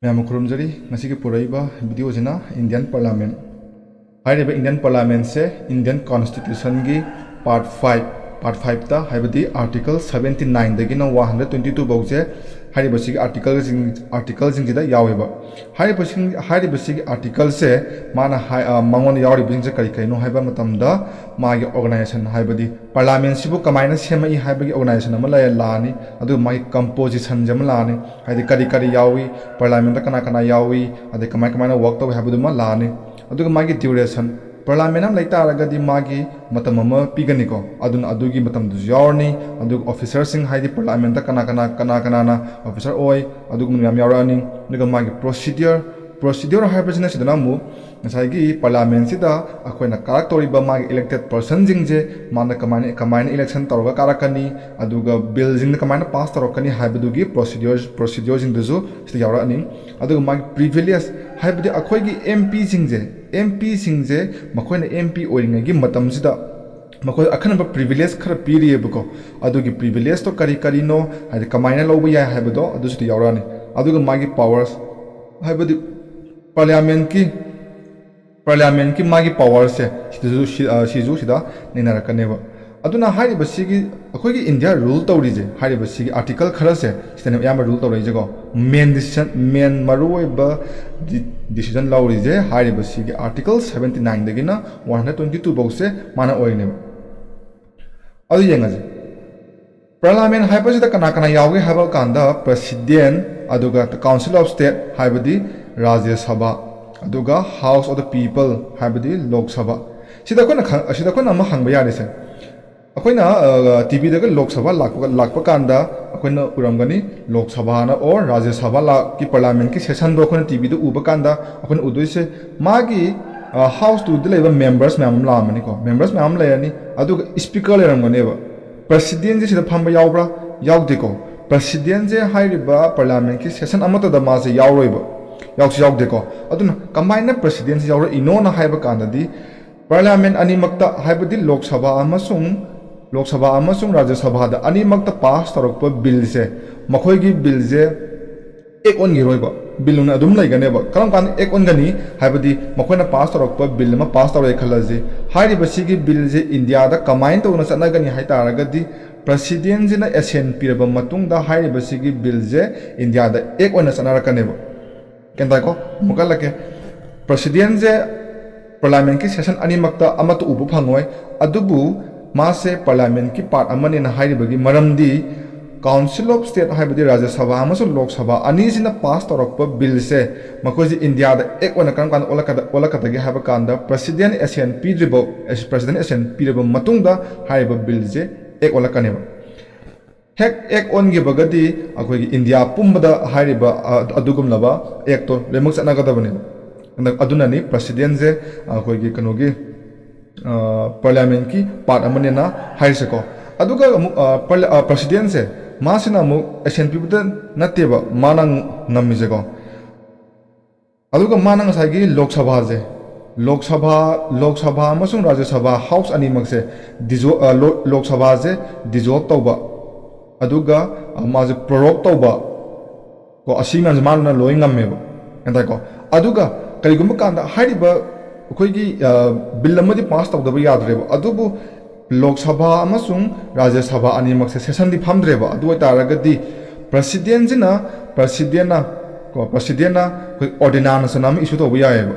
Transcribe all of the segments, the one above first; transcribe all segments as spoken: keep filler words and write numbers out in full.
ꯃꯌꯥꯝꯕꯨ ꯈꯨꯔꯨꯝꯖꯔꯤ꯫ ꯉꯁꯤꯒꯤ ꯄꯨꯔꯛꯏꯕ video ꯁꯤꯅ Indian Parliament꯫ ꯍꯥꯏꯔꯤꯕ Indian Parliament ꯁꯦ Indian Constitution ꯒꯤ part five, part five ꯇ, ꯍꯥꯏꯕꯗꯤ article seventy nine ꯗꯒꯤꯅ one hundred twenty two ꯐꯥꯎꯁꯦ, ꯍꯥꯏꯔꯤꯕꯁꯤꯒꯤ article ꯁꯤꯡ, article ꯁꯤꯡꯁꯤꯗ ꯌꯥꯎꯋꯦꯕ꯫ ꯍꯥꯏꯔꯤꯕꯁꯤꯡ, ꯍꯥꯏꯔꯤꯕꯁꯤꯒꯤ article ꯁꯦ ꯃꯥꯅ ꯍꯥꯏ-, ꯑ, ꯃꯉꯣꯟꯗ ꯌꯥꯎꯔꯤꯕꯁꯤꯡꯁꯦ ꯀꯔꯤ ꯀꯔꯤꯅꯣ ꯍꯥꯏꯕ ꯃꯇꯝꯗ, ꯃꯥꯒꯤ organization, ꯍꯥꯏꯕꯗꯤ Parliament ꯁꯤꯕꯨ ꯀꯃꯥꯏꯅ ꯁꯦꯝꯃꯛꯏ ꯍꯥꯏꯕꯒꯤ organization ꯑꯃ ꯂꯩ, ꯂꯥꯛꯑꯅꯤ꯫ ꯑꯗꯨꯒ ꯃꯥꯒꯤ composition ꯁꯦ ꯑꯃ ꯂꯥꯛꯑꯅꯤ, ꯍꯥꯏꯗꯤ ꯀꯔꯤ ꯀꯔꯤ ꯌꯥꯎꯏ, Parliament ꯀꯅꯥ ꯀꯅꯥ ꯌꯥꯎꯏ, ꯑꯗꯩ ꯀꯃꯥꯏ ꯀꯃꯥꯏꯅ work ꯇꯧꯏ ꯍꯥꯏꯕꯗꯨꯃ ꯂꯥꯛꯑꯅꯤ꯫ ꯑꯗꯨꯒ ꯃꯥꯒꯤ duration, Parliament ꯑꯃ ꯂꯩ ꯇꯥꯔꯒꯗꯤ ꯃꯥꯒꯤ ꯃꯇꯝ ꯑꯃ ꯄꯤꯒꯅꯤꯀꯣ, ꯑꯗꯨꯅ ꯑꯗꯨꯒꯤ ꯃꯇꯝꯗꯨꯁꯨ ꯌꯥꯎꯔꯅꯤ꯫ ꯑꯗꯨꯒ officer ꯁꯤꯡ, ꯍꯥꯏꯗꯤ Parliament ꯀꯅꯥ ꯀꯅꯥ, ꯀꯅꯥ ꯀꯅꯥꯅ officer ꯑꯣꯏ, ꯑꯗꯨꯒꯨꯝꯕ ꯃꯌꯥꯝ ꯌꯥꯎꯔꯛꯑꯅꯤ꯫ ꯑꯗꯨꯒ ꯃꯥꯒꯤ procedure, procedure ꯍꯥꯏꯕꯁꯤꯅ ꯁꯤꯗꯅ ꯑꯃꯨꯛ ꯉꯁꯥꯏꯒꯤ Parliament ꯁꯤꯗ ꯑꯩꯈꯣꯏꯅ ꯀꯥꯔꯛꯇꯧꯔꯤꯕ ꯃꯥꯒꯤ elected person ꯁꯤꯡꯁꯦ ꯃꯥꯅ ꯀꯃꯥꯏꯅ, ꯀꯃꯥꯏꯅ election ꯇꯧꯔꯒ ꯀꯥꯔꯛꯀꯅꯤ, ꯑꯗꯨꯒ bill ꯁꯤꯡꯅ ꯀꯃꯥꯏꯅ pass ꯇꯧꯔꯛꯀꯅꯤ ꯍꯥꯏꯕꯗꯨꯒꯤ procedure, procedure ꯁꯤꯡꯗꯨꯁꯨ ꯁꯤꯗ ꯌꯥꯎꯔꯛꯑꯅꯤ꯫ ꯑꯗꯨꯒ ꯃꯥꯒꯤ privilege, ꯍꯥꯏꯕꯗꯤ ꯑꯩꯈꯣꯏꯒꯤ MP ꯁꯤꯡꯁꯦ, MP ꯁꯤꯡꯁꯦ ꯃꯈꯣꯏꯅ MP ꯑꯣꯏꯔꯤꯉꯩꯒꯤ ꯃꯇꯝꯁꯤꯗ ꯃꯈꯣꯏ ꯑꯈꯟꯅꯕ privilege ꯈꯔ ꯄꯤꯔꯤꯑꯕꯀꯣ, ꯑꯗꯨꯒꯤ privilege ꯇꯣ ꯀꯔꯤ ꯀꯔꯤꯅꯣ, ꯍꯥꯏꯗꯤ ꯀꯃꯥꯏꯅ ꯂꯧꯕ ꯌꯥꯏ ꯍꯥꯏꯕꯗꯣ ꯑꯗꯨꯁꯨ ꯁꯤꯗ ꯌꯥꯎꯔꯛꯑꯅꯤ꯫ ꯑꯗꯨꯒ ꯃꯥꯒꯤ powers, ꯍꯥꯏꯕꯗꯤ Parliament ꯀꯤ, Parliament ꯀꯤ ꯃꯥꯒꯤ power ꯁꯦ ꯁꯤꯗꯁꯨ ꯁꯤ-, ꯑ, ꯁꯤꯁꯨ ꯁꯤꯗ ꯅꯩꯅꯔꯛꯀꯅꯦꯕ꯫ ꯑꯗꯨꯅ ꯍꯥꯏꯔꯤꯕꯁꯤꯒꯤ, ꯑꯩꯈꯣꯏꯒꯤ India rule ꯇꯧꯔꯤꯁꯦ, ꯍꯥꯏꯔꯤꯕꯁꯤꯒꯤ article ꯈꯔꯁꯦ ꯁꯤꯗꯅꯦꯕ ꯑꯌꯥꯝꯕ rule ꯇꯧꯔꯛꯏꯁꯦꯀꯣ꯫ Main decision, main ꯃꯔꯨꯑꯣꯏꯕ ꯗꯤ-, decision ꯂꯧꯔꯤꯁꯦ ꯍꯥꯏꯔꯤꯕꯁꯤꯒꯤ article seventy nine ꯗꯒꯤꯅ one hundred twenty two ꯐꯥꯎꯁꯦ ꯃꯥꯅ ꯑꯣꯏꯔꯤꯅꯦꯕ꯫ ꯑꯗꯨ ꯌꯦꯡꯉꯁꯦ꯫ Parliament ꯍꯥꯏꯕꯁꯤꯗ ꯀꯅꯥ ꯀꯅꯥ ꯌꯥꯎꯒꯦ ꯍꯥꯏꯕ ꯀꯥꯟꯗ, President, ꯑꯗꯨꯒ Council of State, ꯍꯥꯏꯕꯗꯤ Rajya Sabha, ꯑꯗꯨꯒ House of the People, ꯍꯥꯏꯕꯗꯤ Lok Sabha꯫ ꯁꯤꯗ ꯑꯩꯈꯣꯏꯅ ꯈꯪ-, ꯁꯤꯗ ꯑꯩꯈꯣꯏꯅ ꯑꯃ ꯍꯪꯕ ꯌꯥꯔꯤꯁꯦ, ꯑꯩꯈꯣꯏꯅ, ꯑ, TV ꯗꯒ Lok Sabha ꯂꯥꯛꯄ, ꯂꯥꯛꯄ ꯀꯥꯟꯗ ꯑꯩꯈꯣꯏꯅ ꯎꯔꯝꯒꯅꯤ, Lok Sabha ꯅ or Rajya Sabha ꯂꯥꯛꯀꯤ Parliament ꯀꯤ session ꯗꯣ ꯑꯩꯈꯣꯏꯅ TV ꯗ ꯎꯕ ꯀꯥꯟꯗ ꯑꯩꯈꯣꯏꯅ ꯎꯗꯣꯏꯁꯦ, ꯃꯥꯒꯤ, ꯑ, House ꯇꯨꯗ ꯂꯩꯕ members ꯃꯌꯥꯝ ꯑꯃ ꯂꯥꯛꯑꯝꯃꯅꯤꯀꯣ, members ꯃꯌꯥꯝ ꯑꯃ ꯂꯩꯔꯅꯤ, ꯑꯗꯨꯒ Speaker ꯂꯩꯔꯝꯒꯅꯦꯕ꯫ President ꯁꯦ ꯁꯤꯗ ꯐꯝꯕ ꯌꯥꯎꯕ꯭ꯔꯥ? ꯌꯥꯎꯗꯦꯀꯣ꯫ President ꯁꯦ ꯍꯥꯏꯔꯤꯕ Parliament ꯀꯤ session ꯑꯃꯠꯇꯗ ꯃꯥꯁꯦ ꯌꯥꯎꯔꯣꯏꯕ, ꯌꯥꯎꯁꯨ ꯌꯥꯎꯗꯦꯀꯣ꯫ ꯑꯗꯨꯅ ꯀꯃꯥꯏꯅ President ꯁꯦ ꯌꯥꯎꯔꯛꯏꯅꯣꯅ ꯍꯥꯏꯕ ꯀꯥꯟꯗꯗꯤ, Parliament ꯑꯅꯤꯃꯛꯇ, ꯍꯥꯏꯕꯗꯤ Lok Sabha ꯑꯃꯁꯨꯡ, Lok Sabha ꯑꯃꯁꯨꯡ Rajya Sabha ꯗ ꯑꯅꯤꯃꯛꯇ pass ꯇꯧꯔꯛꯄ bill ꯁꯦ, ꯃꯈꯣꯏꯒꯤ bill ꯁꯦ act ꯑꯣꯟꯈꯤꯔꯣꯏꯕ꯫ ꯕꯤꯜ ꯑꯣꯏꯅ ꯑꯗꯨꯝ ꯂꯩꯒꯅꯦꯕ꯫ ꯀꯔꯝ ꯀꯥꯟꯗ ꯑꯦꯛ ꯑꯣꯟꯒꯅꯤ ꯍꯥꯏꯕꯗꯤ, ꯃꯈꯣꯏꯅ ꯄꯥꯁ ꯇꯧꯔꯛꯄ ꯕꯤꯜ ꯑꯃ ꯄꯥꯁ ꯇꯧꯔꯦ ꯈꯜꯂꯁꯤ꯫ ꯍꯥꯏꯔꯤꯕ ꯁꯤꯒꯤ ꯕꯤꯜꯁꯦ ꯏꯟꯗꯤꯌꯥꯗ ꯀꯃꯥꯏꯅ ꯇꯧꯅ ꯆꯠꯅꯒꯅꯤ ꯍꯥꯏ ꯇꯥꯔꯒꯗꯤ, ꯄ꯭ꯔꯁꯤꯗꯦꯟꯁꯤꯅ ꯑꯦꯁꯦꯟ ꯄꯤꯔꯕ ꯃꯇꯨꯡꯗ ꯍꯥꯏꯔꯤꯕ ꯁꯤꯒꯤ ꯕꯤꯜꯁꯦ ꯏꯟꯗꯤꯌꯥꯗ ꯑꯦꯛ ꯑꯣꯏꯅ ꯆꯠꯅꯔꯛꯀꯅꯦꯕ꯫ ꯒ꯭ꯌꯥꯟ ꯇꯥꯏꯀꯣ? ꯑꯃꯨꯛ ꯍꯜꯂꯛꯀꯦ꯫ ꯄ꯭ꯔꯁꯤꯗꯦꯟꯁꯦ ꯄꯥꯔꯂꯤꯌꯥꯃꯦꯟꯠꯀꯤ ꯁꯦꯁꯟ ꯑꯅꯤꯃꯛꯇ ꯑꯃꯠꯇ ꯎꯕ ꯐꯪꯉꯣꯏ꯫ ꯑꯗꯨꯕꯨ ꯃꯥꯁꯦ ꯄꯥꯔꯂꯤꯌꯥꯃꯦꯟꯠꯀꯤ ꯄꯥꯔꯠ ꯑꯃꯅꯦꯅ ꯍꯥꯏꯔꯤꯕꯒꯤ ꯃꯔꯝꯗꯤ, ꯀꯥꯎꯟꯁꯤꯜ ꯑꯣꯐ ꯁ꯭ꯇꯦꯠ ꯍꯥꯏꯕꯗꯤ ꯔꯥꯖ꯭ꯌ ꯁꯚꯥ ꯑꯃꯁꯨꯡ ꯂꯣꯛ ꯁꯚꯥ ꯑꯅꯤꯁꯤꯅ ꯄꯥꯁ ꯇꯧꯔꯛꯄ ꯕꯤꯜꯁꯦ ꯃꯈꯣꯏꯁꯦ ꯏꯟꯗꯤꯌꯥꯗ ꯑꯦꯛ ꯑꯣꯏꯅ ꯀꯔꯝ ꯀꯥꯟꯗ ꯑꯣꯜꯂꯛꯀꯗ-, ꯑꯣꯜꯂꯛꯀꯗꯒꯦ ꯍꯥꯏꯕ ꯀꯥꯟꯗ, ꯄ꯭ꯔꯁꯤꯗꯦꯟ ꯑꯦꯁꯦꯟ ꯄꯤꯗ꯭ꯔꯤꯕ, ꯄ꯭ꯔꯁꯤꯗꯦꯟ ꯑꯦꯁꯦꯟ ꯄꯤꯔꯕ ꯃꯇꯨꯡꯗ ꯍꯥꯏꯔꯤꯕ ꯕꯤꯜꯁꯦ ꯑꯦꯛ ꯑꯣꯜꯂꯛꯀꯅꯦꯕ꯫ ꯍꯦꯛ ꯑꯦꯛ ꯑꯣꯟꯈꯤꯕꯒꯗꯤ ꯑꯩꯈꯣꯏꯒꯤ ꯏꯟꯗꯤꯌꯥ ꯄꯨꯝꯕꯗ ꯍꯥꯏꯔꯤꯕ, ꯑ, ꯑꯗꯨꯒꯨꯝꯂꯕ ꯑꯦꯛꯇꯣ ꯂꯣꯏꯅꯃꯛ ꯆꯠꯅꯒꯗꯕꯅꯦꯕ꯫ ꯑꯗ-, ꯑꯗꯨꯅꯅꯤ ꯄ꯭ꯔꯁꯤꯗꯦꯟꯁꯦ ꯑꯩꯈꯣꯏꯒꯤ ꯀꯩꯅꯣꯒꯤ, ꯑ, ꯄꯥꯔꯂꯤꯌꯥꯃꯦꯟꯠꯀꯤ ꯄꯥꯔꯠ ꯑꯃꯅꯦꯅ ꯍꯥꯏꯔꯤꯁꯦꯀꯣ꯫ ꯑꯗꯨꯒ ꯑꯃꯨꯛ, ꯑ, ꯄꯥꯔꯂꯤ-, ꯑ, ꯄ꯭ꯔꯁꯤꯗꯦꯟꯁꯦ ꯃꯥꯁꯤꯅ ꯑꯃꯨꯛ ꯑꯦꯁꯦꯟ ꯄꯤꯕꯗ ꯅꯠꯇꯦꯕ ꯃꯥꯅ ꯉꯝꯃꯤꯁꯦꯀꯣ꯫ ꯑꯗꯨꯒ ꯃꯥꯅ ꯉꯁꯥꯏꯒꯤ ꯂꯣꯛ ꯁꯚꯥꯁꯦ, ꯂꯣꯛ ꯁꯚꯥ, ꯂꯣꯛ ꯁꯚꯥ ꯑꯃꯁꯨꯡ ꯔꯥꯖ꯭ꯌ ꯁꯚꯥ ꯍꯥꯎꯁ ꯑꯅꯤꯃꯛꯁꯦ ꯗꯤꯖꯣ-, ꯑ, ꯂꯣ-, ꯂꯣꯛ ꯁꯚꯥꯁꯦ ꯗꯤꯖꯣꯜꯕ ꯇꯧꯕ, ꯑꯗꯨꯒ, ꯑ, ꯃꯥꯁꯦ ꯄ꯭ꯔꯣꯔꯣꯛ ꯇꯧꯕ, ꯀꯣ, ꯑꯁꯤ ꯃꯌꯥꯝꯁꯦ ꯃꯥꯅ ꯂꯣꯏ ꯉꯝꯃꯦꯕ꯫ ꯒ꯭ꯌꯥꯟ ꯇꯥꯏꯀꯣ? ꯑꯗꯨꯒ ꯀꯔꯤꯒꯨꯝꯕ ꯀꯥꯟꯗ ꯍꯥꯏꯔꯤꯕ ꯑꯩꯈꯣꯏꯒꯤ, ꯑ, ꯕꯤꯜ ꯑꯃꯗꯤ ꯄꯥꯁ ꯇꯧꯗꯕ ꯌꯥꯗ꯭ꯔꯦꯕ, ꯑꯗꯨꯕꯨ ꯂꯣꯛ ꯁꯚꯥ ꯑꯃꯁꯨꯡ ꯔꯥꯖ꯭ꯌ ꯁꯚꯥ ꯑꯅꯤꯃꯛꯁꯦ ꯁꯦꯁꯟꯗꯤ ꯐꯝꯗ꯭ꯔꯦꯕ꯫ ꯑꯗꯨ ꯑꯣꯏꯇꯥꯔꯒꯗꯤ ꯄ꯭ꯔꯁꯤꯗꯦꯟꯁꯤꯅ, ꯄ꯭ꯔꯁꯤꯗꯦꯟꯅ, ꯀꯣ, ꯄ꯭ꯔꯁꯤꯗꯦꯟꯅ ꯑꯩꯈꯣꯏ ꯑꯣꯔꯗꯤꯅꯥꯟꯁ ꯑꯅ ꯑꯃ ꯏꯁꯨ ꯇꯧꯕ ꯌꯥꯏꯑꯕ꯫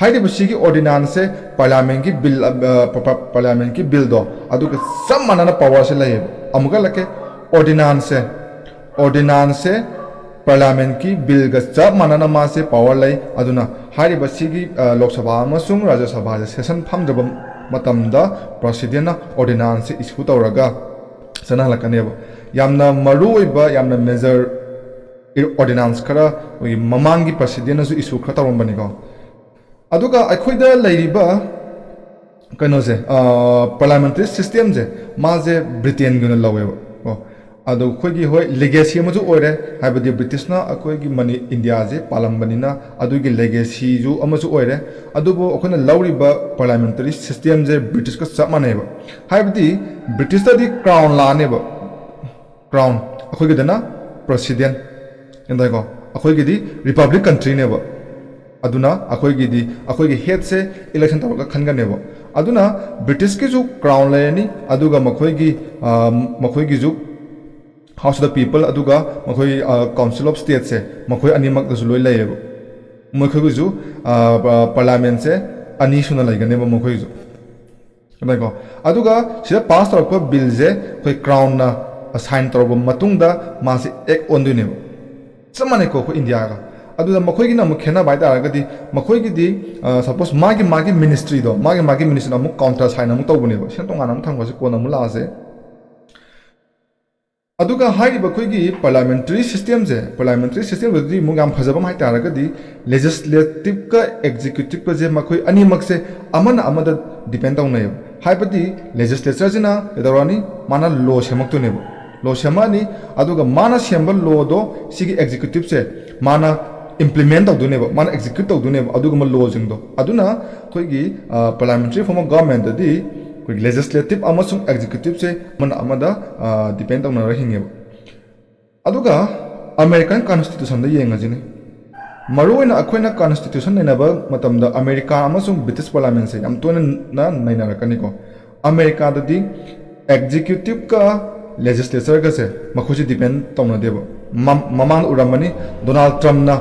ꯍꯥꯏꯔꯤꯕ ꯁꯤꯒꯤ ꯑꯣꯔꯗꯤꯅꯥꯟꯁꯁꯦ ꯄꯥꯔꯂꯤꯌꯥꯃꯦꯟꯠꯀꯤ ꯕꯤꯜ, ꯑ, ꯄ-, ꯄ-, ꯄꯥꯔꯂꯤꯌꯥꯃꯦꯟꯠꯀꯤ ꯕꯤꯜꯗꯣ ꯑꯗꯨꯒ ꯆꯞ ꯃꯥꯟꯅꯅ ꯄꯋꯥꯔꯁꯦ ꯂꯩꯌꯦꯕ꯫ ꯑꯃꯨꯛꯀ ꯍꯜꯂꯛꯀꯦ, ꯑꯣꯔꯗꯤꯅꯥꯟꯁꯁꯦ, ꯑꯣꯔꯗꯤꯅꯥꯟꯁꯁꯦ ꯄꯥꯔꯂꯤꯌꯥꯃꯦꯟꯠꯀꯤ ꯕꯤꯜꯒ ꯆꯞ ꯃꯥꯟꯅꯅ ꯃꯥꯁꯦ ꯄꯋꯥꯔ ꯂꯩ꯫ ꯑꯗꯨꯅ ꯍꯥꯏꯔꯤꯕ ꯁꯤꯒꯤ, ꯑ, ꯂꯣꯛ ꯁꯚꯥ ꯑꯃꯁꯨꯡ ꯔꯥꯖ꯭ꯌ ꯁꯚꯥꯁꯦ ꯁꯦꯁꯟ ꯐꯝꯗ꯭ꯔꯕ ꯃꯇꯝꯗ ꯄ꯭ꯔꯁꯤꯗꯦꯟꯅ ꯑꯣꯔꯗꯤꯅꯥꯟꯁꯁꯦ ꯏꯁꯨ ꯇꯧꯔꯒ ꯆꯠꯅꯍꯜꯂꯛꯀꯅꯦꯕ꯫ ꯌꯥꯝꯅ ꯃꯔꯨ ꯑꯣꯏꯕ, ꯌꯥꯝꯅ ꯃꯦꯖꯔ ꯑꯣꯔꯗꯤꯅꯥꯟꯁ ꯈꯔ ꯑꯩꯈꯣꯏꯒꯤ ꯃꯃꯥꯡꯒꯤ ꯄ꯭ꯔꯁꯤꯗꯦꯟꯅꯁꯨ ꯏꯁꯨ ꯈꯔ ꯇꯧꯔꯝꯕꯅꯤꯀꯣ꯫ ꯑꯗꯨꯒ ꯑꯩꯈꯣꯏꯗ ꯂꯩꯔꯤꯕ ꯀꯩꯅꯣꯁꯦ, ꯑ, ꯄꯥꯔꯂꯤꯌꯥꯃꯦꯟꯇꯔꯤ ꯁꯤꯁꯇꯦꯝꯁꯦ, ꯃꯥꯁꯦ ꯕ꯭ꯔꯤꯇꯦꯟꯒꯤ ꯑꯣꯏꯅ ꯂꯧꯋꯦꯕ꯫ ꯀꯣ꯫ ꯑꯗꯣ ꯑꯩꯈꯣꯏꯒꯤ, ꯍꯣꯏ, ꯂꯤꯒꯦꯁꯤ ꯑꯃꯁꯨ ꯑꯣꯏꯔꯦ, ꯍꯥꯏꯕꯗꯤ ꯕ꯭ꯔꯤꯇꯤꯁꯅ ꯑꯩꯈꯣꯏꯒꯤ ꯃꯅꯤ-, ꯏꯟꯗꯤꯌꯥꯁꯦ ꯄꯥꯜꯂꯝꯕꯅꯤꯅ ꯑꯗꯨꯒꯤ ꯂꯤꯒꯦꯁꯤꯁꯨ ꯑꯃꯁꯨ ꯑꯣꯏꯔꯦ꯫ ꯑꯗꯨꯕꯨ ꯑꯩꯈꯣꯏꯅ ꯂꯧꯔꯤꯕ ꯄꯥꯔꯂꯤꯌꯥꯃꯦꯟꯇꯔꯤ ꯁꯤꯁꯇꯦꯝꯁꯦ ꯕ꯭ꯔꯤꯇꯤꯁꯀ ꯆꯞ ꯃꯥꯟꯅꯩꯕ꯫ ꯍꯥꯏꯕꯗꯤ ꯕ꯭ꯔꯤꯇꯤꯁꯇꯗꯤ ꯀ꯭ꯔꯥꯎꯟ ꯂꯥꯛꯑꯅꯦꯕ, ꯀ꯭ꯔꯥꯎꯟ, ꯑꯩꯈꯣꯏꯒꯤꯗꯅ ꯄ꯭ꯔꯁꯤꯗꯦꯟ꯫ ꯒ꯭ꯌꯥꯟ ꯇꯥꯏꯀꯣ? ꯑꯩꯈꯣꯏꯒꯤꯗꯤ republic countryꯅꯦꯕ꯫ ꯑꯗꯨꯅ ꯑꯩꯈꯣꯏꯒꯤꯗꯤ ꯑꯩꯈꯣꯏꯒꯤ headꯁꯦ election ꯇꯧꯔꯒ ꯈꯟꯒꯅꯦꯕ꯫ ꯑꯗꯨꯅ Britishꯀꯤꯁꯨ crown ꯂꯩꯔꯅꯤ, ꯑꯗꯨꯒ ꯃꯈꯣꯏꯒꯤ, ꯑ, ꯃꯈꯣꯏꯒꯤꯁꯨ House of the People, ꯑꯗꯨꯒ ꯃꯈꯣꯏ, ꯑ, Council of Stateꯁꯦ, ꯃꯈꯣꯏ ꯑꯅꯤꯃꯛꯇꯁꯨ ꯂꯣꯏ ꯂꯩꯌꯦꯕ꯫ ꯃꯈꯣꯏꯒꯤꯁꯨ, ꯑ, ꯄ-, parliamentꯁꯦ ꯑꯅꯤ ꯁꯨꯅ ꯂꯩꯒꯅꯦꯕ ꯃꯈꯣꯏꯒꯤꯁꯨ꯫ ꯈꯪꯉꯦꯀꯣ? ꯑꯗꯨꯒ ꯁꯤꯗ pass ꯇꯧꯔꯛꯄ billꯁꯦ ꯑꯩꯈꯣꯏ crownꯅ sign ꯇꯧꯔꯕ ꯃꯇꯨꯡꯗ ꯃꯥꯁꯦ act ꯑꯣꯟꯗꯣꯏꯅꯦꯕ꯫ ꯆꯞ ꯃꯥꯟꯅꯩꯀꯣ ꯑꯩꯈꯣꯏ ꯏꯟꯗꯤꯌꯥꯒ꯫ ꯑꯗꯨꯗ ꯃꯈꯣꯏꯒꯤꯅ ꯑꯃꯨꯛ ꯈꯦꯠꯅꯕ ꯍꯥꯏ ꯇꯥꯔꯒꯗꯤ, ꯃꯈꯣꯏꯒꯤꯗꯤ, ꯑ, suppose ꯃꯥꯒꯤ, ꯃꯥꯒꯤ ministryꯗꯣ, ꯃꯥꯒꯤ, ꯃꯥꯒꯤ ministryꯗ ꯑꯃꯨꯛ counter sign ꯑꯃꯨꯛ ꯇꯧꯕꯅꯦꯕ꯫ ꯁꯤꯅ ꯇꯣꯉꯥꯟꯅ ꯑꯃꯨꯛ ꯊꯝꯈ꯭ꯔꯁꯤ, ꯀꯣꯟꯅ ꯑꯃꯨꯛ ꯂꯥꯛꯑꯁꯦ꯫ ꯑꯗꯨꯒ ꯍꯥꯏꯔꯤꯕ ꯑꯩꯈꯣꯏꯒꯤ parliamentary systemꯁꯦ, parliamentary systemꯗꯗꯤ ꯑꯃꯨꯛ ꯌꯥꯝ ꯐꯖꯕ ꯑꯃ ꯍꯥꯏ ꯇꯥꯔꯒꯗꯤ, legislativeꯀ executiveꯀꯁꯦ ꯃꯈꯣꯏ ꯑꯅꯤꯃꯛꯁꯦ ꯑꯃꯅ ꯑꯃꯗ depend ꯇꯧꯅꯩꯌꯦꯕ꯫ ꯍꯥꯏꯕꯗꯤ legislatureꯁꯤꯅ ꯀꯩꯗꯧꯔꯛꯑꯅꯤ? ꯃꯥꯅ law ꯁꯦꯝꯃꯛꯇꯣꯏꯅꯦꯕ꯫ Law ꯁꯦꯝꯃꯛꯑꯅꯤ, ꯑꯗꯨꯒ ꯃꯥꯅ ꯁꯦꯝꯕ lawꯗꯣ ꯁꯤꯒꯤ executiveꯁꯦ ꯃꯥꯅ implement ꯇꯧꯗꯣꯏꯅꯦꯕ, ꯃꯥꯅ execute ꯇꯧꯗꯣꯏꯅꯦꯕ ꯑꯗꯨꯒꯨꯝꯕ lawꯁꯤꯡꯗꯣ꯫ ꯑꯗꯨꯅ ꯑꯩꯈꯣꯏꯒꯤ, ꯑ, parliamentary form of governmentꯇꯗꯤ ꯑꯩꯈꯣꯏꯒꯤ legislative ꯑꯃꯁꯨꯡ executiveꯁꯦ ꯑꯃꯅ ꯑꯃꯗ, ꯑ, depend ꯇꯧꯅꯔ ꯍꯤꯡꯉꯦꯕ꯫ ꯑꯗꯨꯒ American constitutionꯗ ꯌꯦꯡꯉꯁꯤꯅꯦ꯫ ꯃꯔꯨꯑꯣꯏꯅ ꯑꯩꯈꯣꯏꯅ constitution ꯅꯩꯅꯕ ꯃꯇꯝꯗ ꯑꯃꯦꯔꯤꯀꯥ ꯑꯃꯁꯨꯡ British parliamentꯁꯦ ꯌꯥꯝ ꯇꯣꯏꯅ ꯅꯩꯅꯔꯛꯀꯅꯤꯀꯣ꯫ ꯑꯃꯦꯔꯤꯀꯥꯗꯗꯤ executiveꯀ legislatureꯒꯁꯦ ꯃꯈꯣꯏꯁꯦ depend ꯇꯧꯅꯗꯦꯕ꯫ ꯃ-, ꯃꯃꯥꯡꯗ ꯎꯔꯝꯃꯅꯤ, ꯗꯣꯅꯥꯜꯗ ꯇ꯭ꯔꯝꯞꯅ,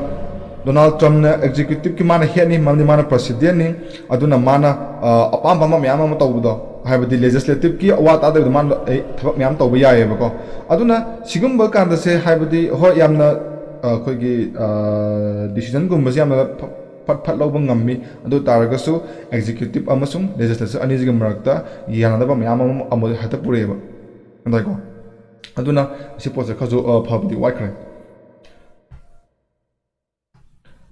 ꯗꯣꯅꯥꯜꯗ ꯇ꯭ꯔꯝꯞꯅ executiveꯀꯤ ꯃꯥꯅ headꯅꯤ, ꯃꯔꯝꯗꯤ ꯃꯥꯅ presidentꯅꯤ, ꯑꯗꯨꯅ ꯃꯥꯅ, ꯑ, ꯑꯄꯥꯝ ꯑꯄꯥꯝꯕ ꯃꯌꯥꯝ ꯑꯃ ꯇꯧꯕꯗꯣ, ꯍꯥꯏꯕꯗꯤ legislativeꯀꯤ ꯑꯋꯥꯠ ꯑꯗꯥꯗ ꯃꯥꯅ, ꯑꯩ, ꯊꯕꯛ ꯃꯌꯥꯝ ꯇꯧꯕ ꯌꯥꯏꯑꯕꯀꯣ꯫ ꯑꯗꯨꯅ ꯁꯤꯒꯨꯝꯕ ꯀꯥꯟꯗꯁꯦ, ꯍꯥꯏꯕꯗꯤ ꯍꯣꯏ, ꯌꯥꯝꯅ, ꯑ, ꯑꯩꯈꯣꯏꯒꯤ, ꯑ, decisionꯒꯨꯝꯕꯁꯦ ꯌꯥꯝꯅ ꯐ-, ꯐꯠ ꯐꯠ ꯂꯧꯕ ꯉꯝꯃꯤ, ꯑꯗꯨ ꯑꯣꯏ ꯇꯥꯔꯒꯁꯨ executive ꯑꯃꯁꯨꯡ legislature ꯑꯅꯤꯁꯤꯒꯤ ꯃꯔꯛꯇ ꯌꯥꯅꯗꯕ ꯃꯌꯥꯝ ꯑꯃ ꯑꯃꯨꯛ ꯍꯦꯛꯇ ꯄꯨꯔꯛꯑꯦꯕ꯫ ꯒ꯭ꯌꯥꯟ ꯇꯥꯏꯀꯣ? ꯑꯗꯨꯅ ꯁꯤ ꯄꯣꯠꯁꯦ ꯈꯔꯁꯨ, ꯑ, ꯐꯕꯗꯤ ꯋꯥꯠꯈ꯭ꯔꯦ꯫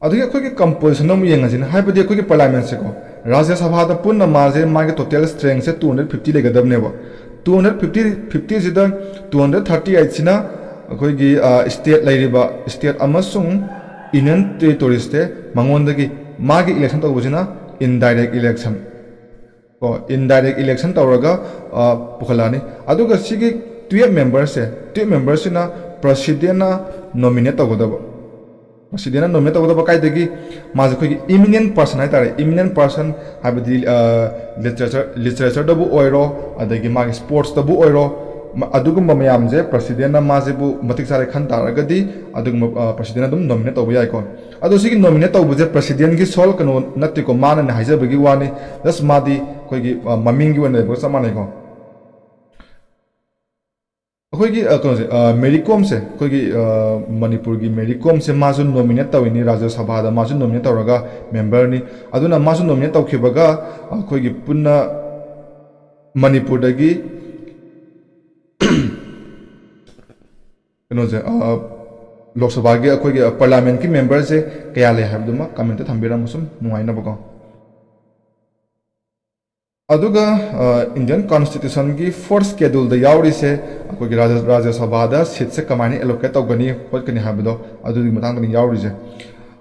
ꯑꯗꯨꯒꯤ ꯑꯩꯈꯣꯏꯒꯤ composition ꯑꯃꯨꯛ ꯌꯦꯡꯉꯁꯤꯅꯦ, ꯍꯥꯏꯕꯗꯤ ꯑꯩꯈꯣꯏꯒꯤ parliamentꯁꯦꯀꯣ, ꯔꯥꯖ꯭ꯌ ꯁꯚꯥꯗ ꯄꯨꯟꯅ ꯃꯥꯁꯦ, ꯃꯥꯒꯤ total strengthꯁꯦ two hundred fifty ꯂꯩꯒꯗꯕꯅꯦꯕ꯫ Two hundred fifty, fiftyꯁꯤꯗ two hundred thirty eightꯁꯤꯅ ꯑꯩꯈꯣꯏꯒꯤ, ꯑ, state ꯂꯩꯔꯤꯕ state ꯑꯃꯁꯨꯡ union territoriesꯁꯦ ꯃꯉꯣꯟꯗꯒꯤ, ꯃꯥꯒꯤ election ꯇꯧꯕꯁꯤꯅ indirect election꯫ ꯀꯣ, indirect election ꯇꯧꯔꯒ, ꯑ, ꯄꯨꯈꯠꯂꯛꯑꯅꯤ꯫ ꯑꯗꯨꯒ ꯁꯤꯒꯤ twelve memberꯁꯦ, twelve memberꯁꯤꯅ ꯄ꯭ꯔꯁꯤꯗꯦꯟꯅ ꯅꯣꯃꯤꯅꯦꯠ ꯇꯧꯒꯗꯕ꯫ ꯄ꯭ꯔꯁꯤꯗꯦꯟꯅ ꯅꯣꯃꯤꯅꯦꯠ ꯇꯧꯒꯗꯕ ꯀꯥꯏꯗꯒꯤ? ꯃꯥꯁꯦ ꯑꯩꯈꯣꯏꯒꯤ ꯏꯃꯤꯅꯦꯟ ꯄꯥꯔꯁꯟ ꯍꯥꯏꯇꯥꯔꯦ, ꯏꯃꯤꯅꯦꯟ ꯄꯥꯔꯁꯟ ꯍꯥꯏꯕꯗꯤ ꯂꯤꯇꯔꯦꯆꯔ ꯂꯤꯇꯔꯦꯆꯔꯗꯕꯨ ꯑꯣꯏꯔꯣ, ꯑꯗꯒꯤ ꯃꯥꯒꯤ ꯁ꯭ꯄꯣꯔꯠꯁꯇꯕꯨ ꯑꯣꯏꯔꯣ, ꯑꯗꯨꯒꯨꯝꯕ ꯃꯌꯥꯝꯁꯦ ꯄ꯭ꯔꯁꯤꯗꯦꯟꯅ ꯃꯥꯁꯤꯕꯨ ꯃꯇꯤꯛ ꯆꯥꯔꯦ ꯈꯟ ꯇꯥꯔꯒꯗꯤ ꯑꯗꯨꯒꯨꯝꯕ ꯄ꯭ꯔꯁꯤꯗꯦꯟ ꯑꯗꯨꯝ ꯅꯣꯃꯤꯅꯦꯠ ꯇꯧꯕ ꯌꯥꯏꯀꯣ꯫ ꯑꯗꯣ ꯁꯤꯒꯤ ꯅꯣꯃꯤꯅꯦꯠ ꯇꯧꯕꯁꯦ ꯄ꯭ꯔꯁꯤꯗꯦꯟꯒꯤ ꯁꯣꯜ ꯀꯩꯅꯣ ꯅꯠꯇꯦꯀꯣ, ꯃꯥꯅꯅꯦ ꯍꯥꯏꯖꯕꯒꯤ ꯋꯥꯅꯤ꯫ ꯖꯁ ꯃꯥꯗꯤ ꯑꯩꯈꯣꯏꯒꯤ ꯃꯃꯤꯡꯒꯤ ꯑꯣꯏꯅ ꯂꯩꯕꯒ ꯆꯞ ꯃꯥꯟꯅꯩꯀꯣ꯫ ꯑꯩꯈꯣꯏꯒꯤ ꯀꯩꯅꯣꯁꯦ, ꯃꯦꯔꯤ ꯀꯣꯝꯁꯦ, ꯑꯩꯈꯣꯏꯒꯤ ꯃꯅꯤꯄꯨꯔꯒꯤ ꯃꯦꯔꯤ ꯀꯣꯝꯁꯦ ꯃꯥꯁꯨ ꯅꯣꯃꯤꯅꯦꯠ ꯇꯧꯔꯤꯅꯤ, ꯔꯥꯖ꯭ꯌ ꯁꯚꯥꯗ ꯃꯥꯁꯨ ꯅꯣꯃꯤꯅꯦꯠ ꯇꯧꯔꯒ ꯃꯦꯝꯕꯔꯅꯤ꯫ ꯑꯗꯨꯅ ꯃꯥꯁꯨ ꯅꯣꯃꯤꯅꯦꯠ ꯇꯧꯈꯤꯕꯒ ꯑꯩꯈꯣꯏꯒꯤ ꯄꯨꯟꯅ ꯃꯅꯤꯄꯨꯔꯗꯒꯤ ꯀꯩꯅꯣꯁꯦ, ꯂꯣꯛ ꯁꯚꯥꯒꯤ ꯑꯩꯈꯣꯏꯒꯤ ꯄꯥꯔꯂꯤꯌꯥꯃꯦꯟꯠꯀꯤ ꯃꯦꯝꯕꯔꯁꯦ ꯀꯌꯥ ꯂꯩ ꯍꯥꯏꯕꯗꯨꯃ ꯀꯃꯦꯟꯠꯇ ꯊꯝꯕꯤꯔꯝꯃꯣ, ꯁꯨꯝ ꯅꯨꯡꯉꯥꯏꯅꯕꯀꯣ꯫ ꯑꯗꯨꯒ ꯏꯟꯗꯤꯌꯟ ꯀꯣꯟꯁꯇꯤꯇ꯭ꯌꯨꯁꯟꯒꯤ ꯐꯣꯔꯠ ꯁꯦꯗꯨꯜꯗ ꯌꯥꯎꯔꯤꯁꯦ ꯑꯩꯈꯣꯏꯒꯤ ꯔꯥꯖ꯭ꯌ ꯔꯥꯖ꯭ꯌ ꯁꯚꯥꯗ ꯁꯤꯠꯁꯦ ꯀꯃꯥꯏꯅ ꯑꯦꯂꯣꯀꯦꯠ ꯇꯧꯒꯅꯤ ꯈꯣꯠꯀꯅꯤ ꯍꯥꯏꯕꯗꯣ, ꯑꯗꯨꯒꯤ ꯃꯇꯥꯡꯗꯅꯤ ꯌꯥꯎꯔꯤꯁꯦ꯫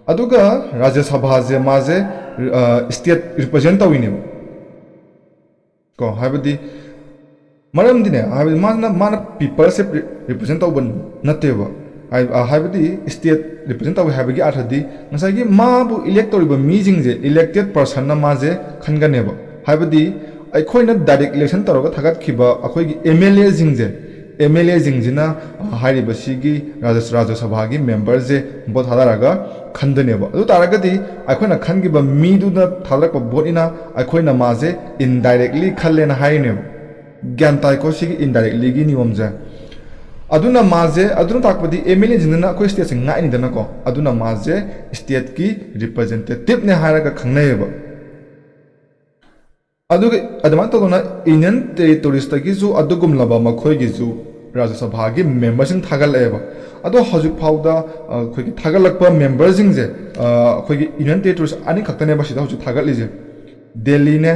ꯑꯗꯨꯒ ꯔꯥꯖ꯭ꯌ ꯁꯚꯥꯁꯦ ꯃꯥꯁꯦ ꯁ꯭ꯇꯦꯠ ꯔꯤꯄ꯭ꯔꯖꯦꯟꯠ ꯇꯧꯔꯤꯅꯦꯕ꯫ ꯀꯣ ꯍꯥꯏꯕꯗꯤ ꯃꯔꯝꯗꯤꯅꯦ, ꯍꯥꯏꯕꯗꯤ ꯃꯥꯅ ꯃꯥꯅ ꯄꯤꯄꯜꯁꯦ ꯔꯤꯄ꯭ꯔꯖꯦꯟꯠ ꯇꯧꯕ ꯅꯠꯇꯦꯕ꯫ ꯍꯥꯏꯕꯗꯤ ꯁ꯭ꯇꯦꯠ ꯔꯤꯄ꯭ꯔꯖꯦꯟꯠ ꯇꯧꯋꯦ ꯍꯥꯏꯕꯒꯤ ꯑꯥꯔꯊꯗꯤ ꯉꯁꯥꯏꯒꯤ ꯃꯥꯕꯨ ꯏꯂꯦꯛ ꯇꯧꯔꯤꯕ ꯃꯤꯁꯤꯡꯁꯦ, ꯏꯂꯦꯛꯇꯦꯠ ꯄꯥꯔꯁꯟꯅ ꯃꯥꯁꯦ ꯈꯟꯒꯅꯦꯕ꯫ ꯍꯥꯏꯕꯗꯤ ꯑꯩꯈꯣꯏꯅ ꯗꯥꯏꯔꯦꯛ ꯏꯂꯦꯛꯁꯟ ꯇꯧꯔꯒ ꯊꯥꯒꯠꯈꯤꯕ ꯑꯩꯈꯣꯏꯒꯤ ꯑꯦꯝ ꯑꯦꯜ ꯑꯦꯁꯤꯡꯁꯦ, ꯑꯦꯝ ꯑꯦꯜ ꯑꯦꯁꯤꯡꯁꯤꯅ ꯍꯥꯏꯔꯤꯕ ꯁꯤꯒꯤ ꯔꯥꯖ꯭ꯌ ꯔꯥꯖ꯭ꯌ ꯁꯚꯥꯒꯤ ꯃꯦꯝꯕꯔꯁꯦ ꯚꯣꯠ ꯊꯥꯗꯔꯒ ꯈꯟꯗꯣꯏꯅꯦꯕ꯫ ꯑꯗꯨ ꯇꯥꯔꯒꯗꯤ ꯑꯩꯈꯣꯏꯅ ꯈꯟꯈꯤꯕ ꯃꯤꯗꯨꯅ ꯊꯥꯗꯔꯛꯄ ꯚꯣꯠꯅꯤꯅ ꯑꯩꯈꯣꯏꯅ ꯃꯥꯁꯦ ꯏꯟꯗꯥꯏꯔꯦꯛꯂꯤ ꯈꯜꯂꯦꯅ ꯍꯥꯏꯔꯤꯅꯦꯕ꯫ ꯒ꯭ꯌꯥꯟ ꯇꯥꯏꯀꯣ ꯁꯤꯒꯤ ꯏꯟꯗꯥꯏꯔꯦꯛꯂꯤꯒꯤ ꯅꯤꯌꯣꯝꯁꯦ? ꯑꯗꯨꯅ ꯃꯥꯁꯦ, ꯑꯗꯨꯅ ꯇꯥꯛꯄꯗꯤ ꯑꯦꯝ ꯑꯦꯜ ꯑꯦꯁꯤꯡꯗꯨꯅ ꯑꯩꯈꯣꯏ ꯁ꯭ꯇꯦꯠꯁꯦ ꯉꯥꯛꯏꯅꯤꯗꯅꯀꯣ꯫ ꯑꯗꯨꯅ ꯃꯥꯁꯦ ꯁ꯭ꯇꯦꯠꯀꯤ ꯔꯤꯄ꯭ꯔꯖꯦꯟꯇꯦꯇꯤꯞꯅꯦ ꯍꯥꯏꯔꯒ ꯈꯪꯅꯩꯌꯦꯕ꯫ ꯑꯗꯨꯒ ꯑꯗꯨꯃꯥꯏꯅ ꯇꯧꯗꯅ ꯌꯨꯅꯤꯌꯟ ꯇꯦꯔꯤꯇꯣꯔꯤꯁꯇꯒꯤꯁꯨ ꯑꯗꯨꯒꯨꯝꯂꯕ ꯃꯈꯣꯏꯒꯤꯁꯨ ꯔꯥꯖ꯭ꯌ ꯁꯚꯥꯒꯤ ꯃꯦꯝꯕꯔꯁꯤꯡ ꯊꯥꯒꯠꯂꯛꯑꯦꯕ꯫ ꯑꯗꯣ ꯍꯧꯖꯤꯛ ꯐꯥꯎꯗ ꯑꯩꯈꯣꯏꯒꯤ ꯊꯥꯒꯠꯂꯛꯄ ꯃꯦꯝꯕꯔꯁꯤꯡꯁꯦ ꯑꯩꯈꯣꯏꯒꯤ ꯌꯨꯅꯤꯌꯟ ꯇꯦꯔꯤꯇꯣꯔꯤꯁ ꯑꯅꯤꯈꯛꯇꯅꯦꯕ ꯁꯤꯗ ꯍꯧꯖꯤꯛ ꯊꯥꯒꯠꯂꯤꯁꯦ, ꯗꯦꯜꯂꯤꯅꯦ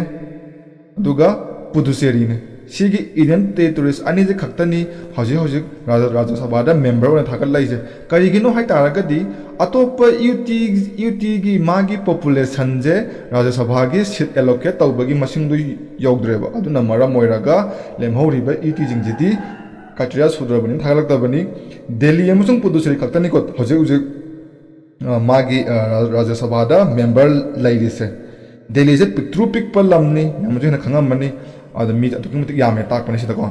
ꯑꯗꯨꯒ ꯄꯨꯗꯨꯆꯦꯔꯤꯅꯦ꯫ ꯁꯤꯒꯤ ꯌꯨꯅꯤꯌꯟ ꯇꯦꯔꯤꯇꯣꯔꯤꯁ ꯑꯅꯤꯁꯦ ꯈꯛꯇꯅꯤ ꯍꯧꯖꯤꯛ ꯍꯧꯖꯤꯛ ꯔꯥꯖ꯭ꯌ ꯔꯥꯖ꯭ꯌ ꯁꯚꯥꯗ ꯃꯦꯝꯕꯔ ꯑꯣꯏꯅ ꯊꯥꯒꯠꯂꯛꯏꯁꯦ꯫ ꯀꯔꯤꯒꯤꯅꯣ ꯍꯥꯏ ꯇꯥꯔꯒꯗꯤ ꯑꯇꯣꯞꯄ ꯌꯨ ꯇꯤ ꯌꯨ ꯇꯤꯒꯤ ꯃꯥꯒꯤ ꯄꯣꯄꯨꯂꯦꯁꯟꯁꯦ ꯔꯥꯖ꯭ꯌ ꯁꯚꯥꯒꯤ ꯁꯤꯠ ꯑꯦꯂꯣꯀꯦꯠ ꯇꯧꯕꯒꯤ ꯃꯁꯤꯡꯗꯨ ꯌꯧꯗ꯭ꯔꯦꯕ꯫ ꯑꯗꯨꯅ ꯃꯔꯝ ꯑꯣꯏꯔꯒ ꯂꯦꯝꯍꯧꯔꯤꯕ ꯌꯨ ꯇꯤꯁꯤꯡꯁꯤꯗꯤ ꯀ꯭ꯔꯥꯏꯇꯦꯔꯤꯌꯥ ꯁꯨꯗ꯭ꯔꯕꯅꯤꯅ ꯊꯥꯒꯠꯂꯛꯇꯕꯅꯤ꯫ ꯗꯦꯜꯂꯤ ꯑꯃꯁꯨꯡ ꯄꯨꯗꯨꯆꯦꯔꯤ ꯈꯛꯇꯅꯤꯀꯣ ꯍꯧꯖꯤꯛ ꯍꯧꯖꯤꯛ ꯃꯥꯒꯤ ꯔꯥꯖ꯭ꯌ ꯁꯚꯥꯗ ꯃꯦꯝꯕꯔ ꯂꯩꯔꯤꯁꯦ꯫ ꯗꯦꯜꯂꯤꯁꯦ ꯄꯤꯛꯇ꯭ꯔꯨ ꯄꯤꯛꯄ ꯂꯝꯅꯤ, ꯃꯌꯥꯝ ꯑꯃꯁꯨ ꯍꯦꯟꯅ ꯈꯪꯉꯝꯃꯅꯤ꯫ ꯑꯗ ꯃꯤ ꯑꯗꯨꯛꯀꯤ ꯃꯇꯤꯛ ꯌꯥꯝꯃꯦ ꯇꯥꯛꯄꯅꯦ ꯁꯤꯗꯀꯣ꯫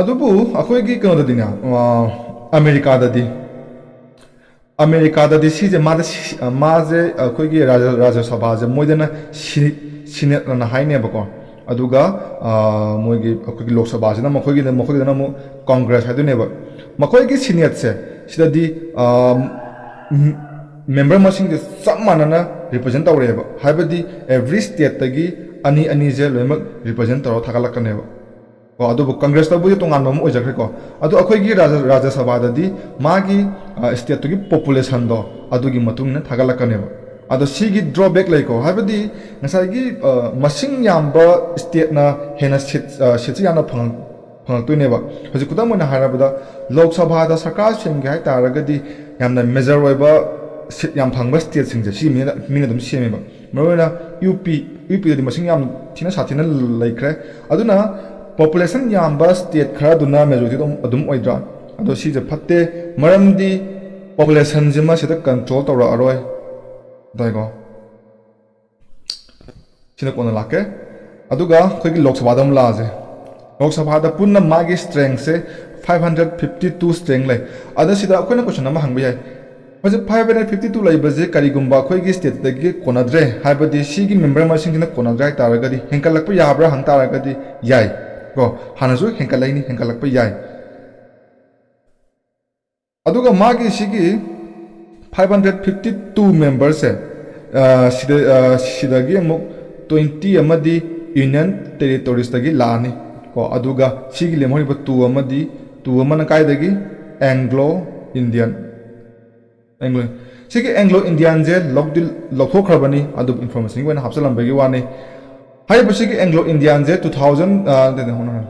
ꯑꯗꯨꯕꯨ ꯑꯩꯈꯣꯏꯒꯤ ꯀꯩꯅꯣꯗꯗꯤꯅꯦ, ꯑꯃꯦꯔꯤꯀꯥꯗꯗꯤ, ꯑꯃꯦꯔꯤꯀꯥꯗꯗꯤ ꯁꯤꯁꯦ ꯃꯥꯗ ꯁꯤ- ꯃꯥꯁꯦ ꯑꯩꯈꯣꯏꯒꯤ ꯔꯥꯖ꯭ꯌ ꯔꯥꯖ꯭ꯌ ꯁꯚꯥꯁꯦ ꯃꯣꯏꯗꯅ ꯁꯤ- ꯁꯤꯅꯦꯠ ꯑꯅ ꯍꯥꯏꯅꯦꯕꯀꯣ꯫ ꯑꯗꯨꯒ ꯃꯣꯏꯒꯤ ꯑꯩꯈꯣꯏꯒꯤ ꯂꯣꯛ ꯁꯚꯥꯁꯤꯅ ꯃꯈꯣꯏꯒꯤꯗ ꯃꯈꯣꯏꯒꯤꯗꯅ ꯑꯃꯨꯛ ꯀꯣꯡꯒ꯭ꯔꯦꯁ ꯍꯥꯏꯗꯣꯏꯅꯦꯕ꯫ ꯃꯈꯣꯏꯒꯤ ꯁꯤꯅꯦꯠꯁꯦ ꯁꯤꯗꯗꯤ ꯃꯦꯝꯕꯔ ꯃꯁꯤꯡꯁꯦ ꯆꯞ ꯃꯥꯟꯅꯅ ꯔꯤꯄ꯭ꯔꯖꯦꯟ ꯇꯧꯔꯛꯑꯦꯕ꯫ ꯍꯥꯏꯕꯗꯤ ꯑꯦꯚ꯭ꯔꯤ ꯁ꯭ꯇꯦꯠꯇꯒꯤ ꯑꯅꯤ ꯑꯅꯤꯁꯦ ꯂꯣꯏꯅꯃꯛ ꯔꯤꯄ꯭ꯔꯖꯦꯟ ꯇꯧꯔꯒ ꯊꯥꯒꯠꯂꯛꯀꯅꯦꯕ꯫ ꯀꯣ ꯑꯗꯨꯕꯨ ꯀꯪꯒ꯭ꯔꯦꯁꯇꯕꯨꯗꯤ ꯇꯣꯉꯥꯟꯕ ꯑꯃ ꯑꯣꯏꯖꯈ꯭ꯔꯦꯀꯣ꯫ ꯑꯗꯣ ꯑꯩꯈꯣꯏꯒꯤ ꯔꯥꯖ꯭ꯌ ꯔꯥꯖ꯭ꯌ ꯁꯚꯥꯗꯗꯤ ꯃꯥꯒꯤ ꯁ꯭ꯇꯦꯠꯇꯨꯒꯤ ꯄꯣꯄꯨꯂꯦꯁꯟꯗꯣ ꯑꯗꯨꯒꯤ ꯃꯇꯨꯡ ꯏꯟꯅ ꯊꯥꯒꯠꯂꯛꯀꯅꯦꯕ꯫ ꯑꯗꯣ ꯁꯤꯒꯤ ꯗ꯭ꯔꯣꯕꯦꯛ ꯂꯩꯀꯣ꯫ ꯍꯥꯏꯕꯗꯤ ꯉꯁꯥꯏꯒꯤ ꯃꯁꯤꯡ ꯌꯥꯝꯕ ꯁ꯭ꯇꯦꯠꯅ ꯍꯦꯟꯅ ꯁꯤꯠ ꯁꯤꯠꯁꯦ ꯌꯥꯝꯅ ꯐꯪꯉꯛ ꯐꯪꯉꯛꯇꯣꯏꯅꯦꯕ꯫ ꯍꯧꯖꯤꯛ ꯈꯨꯗꯝ ꯑꯣꯏꯅ ꯍꯥꯏꯔꯕꯗ ꯂꯣꯛ ꯁꯚꯥꯗ ꯁꯔꯀꯥꯔ ꯁꯦꯝꯒꯦ ꯍꯥꯏ ꯇꯥꯔꯒꯗꯤ ꯌꯥꯝꯅ ꯃꯦꯖꯔ ꯑꯣꯏꯕ ꯁꯤꯠ ꯌꯥꯝ ꯐꯪꯕ ꯁ꯭ꯇꯦꯠꯁꯤꯡꯁꯦ ꯁꯤ ꯃꯤꯅ ꯃꯤꯅ ꯑꯗꯨꯝ ꯁꯦꯝꯃꯦꯕ꯫ ꯃꯔꯨꯑꯣꯏꯅ ꯌꯨ ꯄꯤ ꯌꯨ ꯄꯤꯗꯗꯤ ꯃꯁꯤꯡ ꯌꯥꯝ ꯊꯤꯅ ꯁꯥꯊꯤꯅ ꯂꯩꯈ꯭ꯔꯦ꯫ ꯑꯗꯨꯅ ꯄꯣꯄꯨꯂꯦꯁꯟ ꯌꯥꯝꯕ ꯁ꯭ꯇꯦꯠ ꯈꯔꯗꯨꯅ ꯃꯦꯖꯣꯔꯤꯇꯤ ꯑꯗꯨꯝ ꯑꯗꯨꯝ ꯑꯣꯏꯗ꯭ꯔꯥ? ꯑꯗꯣ ꯁꯤꯁꯦ ꯐꯠꯇꯦ꯫ ꯃꯔꯝꯗꯤ ꯄꯣꯄꯨꯂꯦꯁꯟꯁꯤꯃ ꯁꯤꯗ ꯀꯟꯇ꯭ꯔꯣꯜ ꯇꯧꯔꯛꯑꯔꯣꯏ꯫ ꯇꯥꯏꯀꯣ? ꯁꯤꯅ ꯀꯣꯟꯅ ꯂꯥꯛꯀꯦ꯫ ꯑꯗꯨꯒ ꯑꯩꯈꯣꯏꯒꯤ ꯂꯣꯛ ꯁꯚꯥꯗ ꯑꯃꯨꯛ ꯂꯥꯛꯑꯁꯦ꯫ ꯂꯣꯛ ꯁꯚꯥꯗ ꯄꯨꯟꯅ ꯃꯥꯒꯤ ꯁ꯭ꯇ꯭ꯔꯦꯡꯁꯦ ꯐꯥꯏꯚ ꯍꯟꯗ꯭ꯔꯦꯠ ꯐꯤꯐꯇꯤ ꯇꯨ ꯁ꯭ꯇ꯭ꯔꯦꯡ ꯂꯩ꯫ ꯑꯗ ꯁꯤꯗ ꯑꯩꯈꯣꯏꯅ ꯀꯣꯏꯁꯟ ꯑꯃ ꯍꯪꯕ ꯌꯥꯏ꯫ ꯍꯧꯖꯤꯛ ꯐꯥꯏꯚ ꯍꯟꯗ꯭ꯔꯦꯠ ꯐꯤꯐꯇꯤ ꯇꯨ ꯂꯩꯕꯁꯦ ꯀꯔꯤꯒꯨꯝꯕ ꯑꯩꯈꯣꯏꯒꯤ ꯁ꯭ꯇꯦꯠꯇꯒꯤ ꯀꯣꯟꯅꯗ꯭ꯔꯦ, ꯍꯥꯏꯕꯗꯤ ꯁꯤꯒꯤ ꯃꯦꯝꯕꯔ ꯃꯁꯤꯡꯁꯤꯅ ꯀꯣꯟꯅꯗ꯭ꯔꯦ ꯍꯥꯏ ꯇꯥꯔꯒꯗꯤ ꯍꯦꯟꯒꯠꯂꯛꯄ ꯌꯥꯕ꯭ꯔꯥ ꯍꯪ ꯇꯥꯔꯒꯗꯤ ꯌꯥꯏ ꯀꯣ꯫ ꯍꯥꯟꯅꯁꯨ ꯍꯦꯟꯒꯠꯂꯛꯏꯅꯤ, ꯍꯦꯟꯒꯠꯂꯛꯄ ꯌꯥꯏ꯫ ꯑꯗꯨꯒ ꯃꯥꯒꯤ ꯁꯤꯒꯤ ꯐꯥꯏꯚ ꯍꯟꯗ꯭ꯔꯦꯠ ꯐꯤꯐꯇꯤ ꯇꯨ ꯃꯦꯝꯕꯔꯁꯦ, ꯑ, ꯁꯤꯗ, ꯑ, ꯁꯤꯗꯒꯤ ꯑꯃꯨꯛ ꯇ꯭ꯋꯦꯟꯇꯤ ꯑꯃꯗꯤ ꯌꯨꯅꯤꯌꯟ ꯇꯦꯔꯤꯇꯣꯔꯤꯁꯇꯒꯤ ꯂꯥꯛꯑꯅꯤ ꯀꯣ꯫ ꯑꯗꯨꯒ ꯁꯤꯒꯤ ꯂꯦꯝꯍꯧꯔꯤꯕ ꯇꯨ ꯑꯃꯗꯤ, ꯇꯨ ꯑꯃꯅ ꯀꯥꯏꯗꯒꯤ? Anglo Indian. ꯑꯦꯡꯒ꯭ꯂꯣ, ꯁꯤꯒꯤ ꯑꯦꯡꯒ꯭ꯂꯣ ꯏꯟꯗꯤꯌꯟꯁꯦ ꯂꯧꯗꯤ ꯂꯧꯊꯣꯛꯈ꯭ꯔꯕꯅꯤ, ꯑꯗꯨꯕꯨ ꯏꯟꯐꯣꯔꯃꯦꯁꯟꯒꯤ ꯑꯣꯏꯅ ꯍꯥꯞꯆꯤꯜꯂꯝꯕꯒꯤ ꯋꯥꯅꯤ꯫ ꯍꯥꯏꯔꯤꯕꯁꯤꯒꯤ ꯑꯦꯡꯒ꯭ꯂꯣ ꯏꯟꯗꯤꯌꯟꯁꯦ ꯇꯨ ꯊꯥꯎꯖꯟ, ꯑ, ꯅꯠꯇꯦ, ꯍꯣꯏ, ꯍꯣꯏ,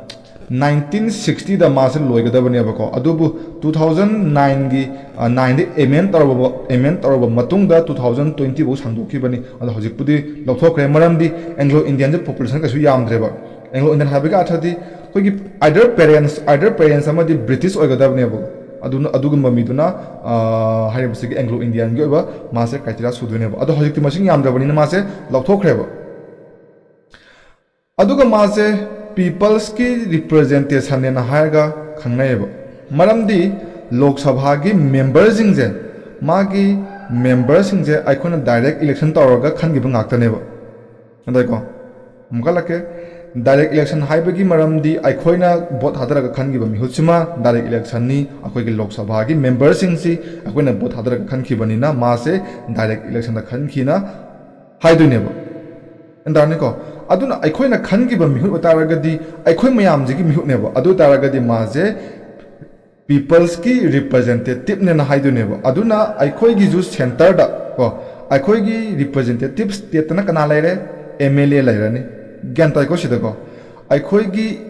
ꯅꯥꯏꯟꯇꯤꯟ ꯁꯤꯛꯁꯇꯤꯗ ꯃꯥꯁꯦ ꯂꯣꯏꯒꯗꯕꯅꯦꯕꯀꯣ꯫ ꯑꯗꯨꯕꯨ ꯇꯨ ꯊꯥꯎꯖꯟ ꯅꯥꯏꯟꯒꯤ, ꯑ, ꯅꯥꯏꯟꯗ ꯑꯦꯃꯦꯟ ꯇꯧꯔꯕ, ꯑꯦꯃꯦꯟ ꯇꯧꯔꯕ ꯃꯇꯨꯡꯗ ꯇꯨ ꯊꯥꯎꯖꯟ ꯇ꯭ꯋꯦꯟꯇꯤ ꯐꯥꯎ ꯁꯥꯡꯗꯣꯛꯈꯤꯕꯅꯤ꯫ ꯑꯗꯣ ꯍꯧꯖꯤꯛꯄꯨꯗꯤ ꯂꯧꯊꯣꯛꯈ꯭ꯔꯦ, ꯃꯔꯝꯗꯤ ꯑꯦꯡꯒ꯭ꯂꯣ ꯏꯟꯗꯤꯌꯟꯁꯦ ꯄꯣꯄꯨꯂꯦꯁꯟ ꯀꯩꯁꯨ ꯌꯥꯝꯗ꯭ꯔꯦꯕ꯫ ꯑꯦꯡꯒ꯭ꯂꯣ ꯏꯟꯗꯤꯌꯟ ꯍꯥꯏꯕꯒꯤ ꯑꯔꯊꯗꯤ ꯑꯩꯈꯣꯏꯒꯤ either parents, either parents ꯑꯃꯗꯤ ꯕ꯭ꯔꯤꯇꯤꯁ ꯑꯣꯏꯒꯗꯕꯅꯦꯕ꯫ ꯑꯗꯨꯅ, ꯑꯗꯨꯒꯨꯝꯕ ꯃꯤꯗꯨꯅ, ꯑ, ꯍꯥꯏꯔꯤꯕꯁꯤꯒꯤ ꯑꯦꯡꯒ꯭ꯂꯣ ꯏꯟꯗꯤꯌꯟꯒꯤ ꯑꯣꯏꯕ ꯃꯥꯁꯦ criteria ꯁꯨꯗꯣꯏꯅꯦꯕ꯫ ꯑꯗꯣ ꯍꯧꯖꯤꯛꯇꯤ ꯃꯁꯤꯡ ꯌꯥꯝꯗ꯭ꯔꯕꯅꯤꯅ ꯃꯥꯁꯦ ꯂꯧꯊꯣꯛꯈ꯭ꯔꯦꯕ꯫ ꯑꯗꯨꯒ ꯃꯥꯁꯦ peopleꯁꯀꯤ representationꯅꯦꯅ ꯍꯥꯏꯔꯒ ꯈꯪꯅꯩꯌꯦꯕ꯫ ꯃꯔꯝꯗꯤ ꯂꯣꯛ ꯁꯚꯥꯒꯤ memberꯁꯤꯡꯁꯦ, ꯃꯥꯒꯤ memberꯁꯤꯡꯁꯦ ꯑꯩꯈꯣꯏꯅ direct election ꯇꯧꯔꯒ ꯈꯟꯈꯤꯕ ꯉꯥꯛꯇꯅꯦꯕ꯫ ꯑꯗꯩꯀꯣ, ꯑꯃꯨꯛ ꯍꯜꯂꯛꯀꯦ꯫ Direct election ꯍꯥꯏꯕꯒꯤ ꯃꯔꯝꯗꯤ ꯑꯩꯈꯣꯏꯅ vote ꯊꯥꯗꯔꯒ ꯈꯟꯈꯤꯕ ꯃꯤꯍꯨꯠꯁꯤꯃ direct electionꯅꯤ꯫ ꯑꯩꯈꯣꯏꯒꯤ ꯂꯣꯛ ꯁꯚꯥꯒꯤ memberꯁꯤꯡꯁꯤ ꯑꯩꯈꯣꯏꯅ vote ꯊꯥꯗꯔꯒ ꯈꯟꯈꯤꯕꯅꯤꯅ ꯃꯥꯁꯦ direct electionꯗ ꯈꯟꯈꯤꯅ ꯍꯥꯏꯗꯣꯏꯅꯦꯕ꯫ ꯒ꯭ꯌꯥꯟ ꯇꯥꯔꯅꯤꯀꯣ? ꯑꯗꯨꯅ ꯑꯩꯈꯣꯏꯅ ꯈꯟꯈꯤꯕ ꯃꯤꯍꯨꯠ ꯑꯣꯏꯇꯥꯔꯒꯗꯤ ꯑꯩꯈꯣꯏ ꯃꯌꯥꯝꯁꯤꯒꯤ ꯃꯤꯍꯨꯠꯅꯦꯕ꯫ ꯑꯗꯨ ꯑꯣꯏꯇꯥꯔꯒꯗꯤ ꯃꯥꯁꯦ peopleꯁꯀꯤ representativeꯅꯦꯅ ꯍꯥꯏꯗꯣꯏꯅꯦꯕ꯫ ꯑꯗꯨꯅ ꯑꯩꯈꯣꯏꯒꯤꯁꯨ centreꯗ ꯀꯣ, ꯑꯩꯈꯣꯏꯒꯤ representative stateꯇꯅ ꯀꯅꯥ ꯂꯩꯔꯦ? MLA ꯂꯩꯔꯅꯤ꯫ ꯒ꯭ꯌꯥꯟ ꯇꯥꯏꯀꯣ ꯁꯤꯗꯀꯣ? ꯑꯩꯈꯣꯏꯒꯤ,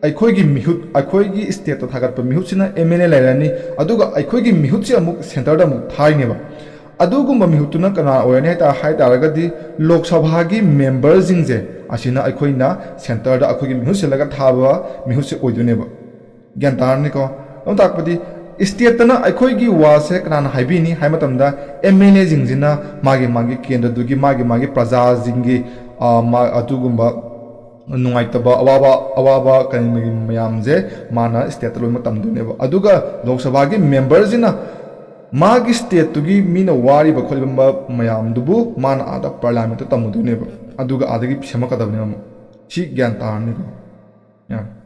ꯑꯩꯈꯣꯏꯒꯤ ꯃꯤꯍꯨꯠ, ꯑꯩꯈꯣꯏꯒꯤ stateꯇ ꯊꯥꯒꯠꯄ ꯃꯤꯍꯨꯠꯁꯤꯅ MLA ꯂꯩꯔꯅꯤ꯫ ꯑꯗꯨꯒ ꯑꯩꯈꯣꯏꯒꯤ ꯃꯤꯍꯨꯠꯁꯦ ꯑꯃꯨꯛ centreꯗ ꯑꯃꯨꯛ ꯊꯥꯏꯅꯦꯕ꯫ ꯑꯗꯨꯒꯨꯝꯕ ꯃꯤꯍꯨꯠꯇꯨꯅ ꯀꯅꯥ ꯑꯣꯏꯔꯅꯤ ꯍꯥꯏ ꯇꯥ-, ꯍꯥꯏ ꯇꯥꯔꯒꯗꯤ ꯂꯣꯛ ꯁꯚꯥꯒꯤ memberꯁꯤꯡꯁꯦ ꯑꯁꯤꯅ ꯑꯩꯈꯣꯏꯅ centreꯗ ꯑꯩꯈꯣꯏꯒꯤ ꯃꯤꯍꯨꯠ ꯁꯤꯜꯂꯒ ꯊꯥꯕ ꯃꯤꯍꯨꯠꯁꯦ ꯑꯣꯏꯗꯣꯏꯅꯦꯕ꯫ ꯒ꯭ꯌꯥꯟ ꯇꯥꯔꯅꯤꯀꯣ? ꯑꯗꯨꯝ ꯇꯥꯛꯄꯗꯤ stateꯇꯅ ꯑꯩꯈꯣꯏꯒꯤ ꯋꯥꯁꯦ ꯀꯅꯥꯅ ꯍꯥꯏꯕꯤꯅꯤ ꯍꯥꯏ ꯃꯇꯝꯗ MLAꯁꯤꯡꯁꯤꯅ ꯃꯥꯒꯤ ꯃꯥꯒꯤ ꯀꯦꯟꯗ꯭ꯔꯗꯨꯒꯤ ꯃꯥꯒꯤ ꯃꯥꯒꯤ ꯄ꯭ꯔꯖꯥꯁꯤꯡꯒꯤ, ꯑ, ꯃꯥ-, ꯑꯗꯨꯒꯨꯝꯕ ꯅꯨꯡꯉꯥꯏꯇꯕ, ꯑꯋꯥꯕ, ꯑꯋꯥꯕ ꯀꯔꯤ ꯃꯌꯥꯝꯁꯦ ꯃꯥꯅ stateꯇ ꯂꯣꯏꯅꯃꯛ ꯇꯝꯗꯣꯏꯅꯦꯕ꯫ ꯑꯗꯨꯒ ꯂꯣꯛ ꯁꯚꯥꯒꯤ memberꯁꯤꯅ ꯃꯥꯒꯤ stateꯇꯨꯒꯤ ꯃꯤꯅ ꯋꯥꯔꯤꯕ ꯈꯣꯠꯂꯤꯕ ꯃꯌꯥꯝꯗꯨꯕꯨ ꯃꯥꯅ ꯑꯥꯗ parliamentꯇ ꯇꯝꯃꯨꯗꯣꯏꯅꯦꯕ꯫ ꯑꯗꯨꯒ ꯑꯥꯗꯒꯤ ꯁꯦꯝꯃꯛꯀꯗꯕꯅꯦꯕ ꯑꯃꯨꯛ꯫ ꯁꯤ ꯒ꯭ꯌꯥꯟ ꯇꯥꯔꯅꯤꯀꯣ? ꯌꯥꯔꯦ꯫